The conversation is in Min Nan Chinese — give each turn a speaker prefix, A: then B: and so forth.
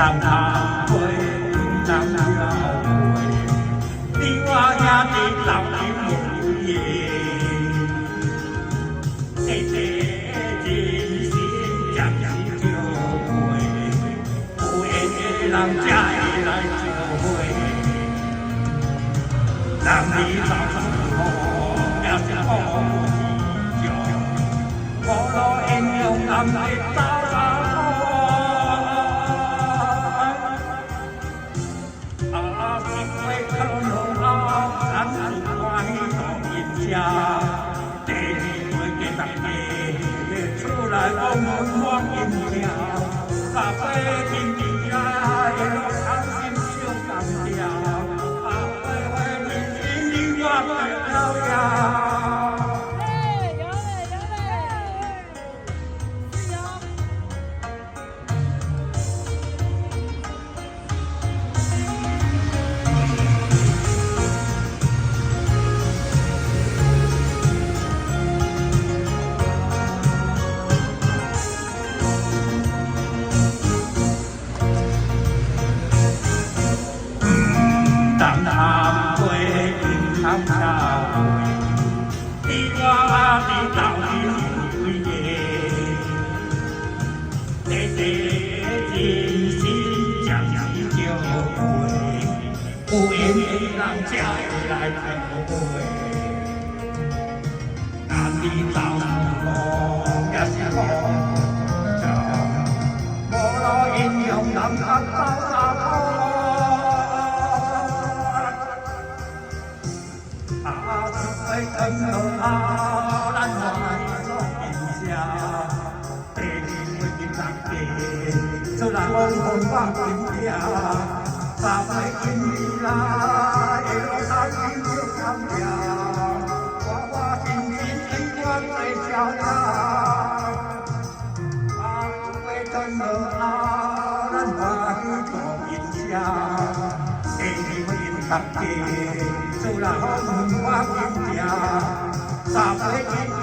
A: 通贪杯，毋通交陪，你我兄弟斗阵无闲，短短人生暂时相陪，有缘的人才會來相會。男兒走路也是無情，無路英雄難得鬥三寶。啊，一杯可樂啊，咱就歡喜當飲食。第二杯加大家，出來講阮我飲聽。三杯敬你啊，一路開心相感謝。啊，杯杯人生你我對了呀。
B: 哎，有嘞有嘞，是哦。
A: 毋通貪杯，毋通交陪，你我仔弟鬥陣有幾個？短短人生暫時相陪，有緣的人才會來相會。男兒走路也是無情，無路英雄難得鬥三寶。啊，一杯湯落後，咱歡喜做飲食。第二杯敬大家，出來講風放金聽。三杯敬你啦，一路開心就感謝。我我心心永遠在笑顏。啊，一杯湯落後，咱歡喜做飲食。第二杯敬大家，出來講風放金聽。三杯敬你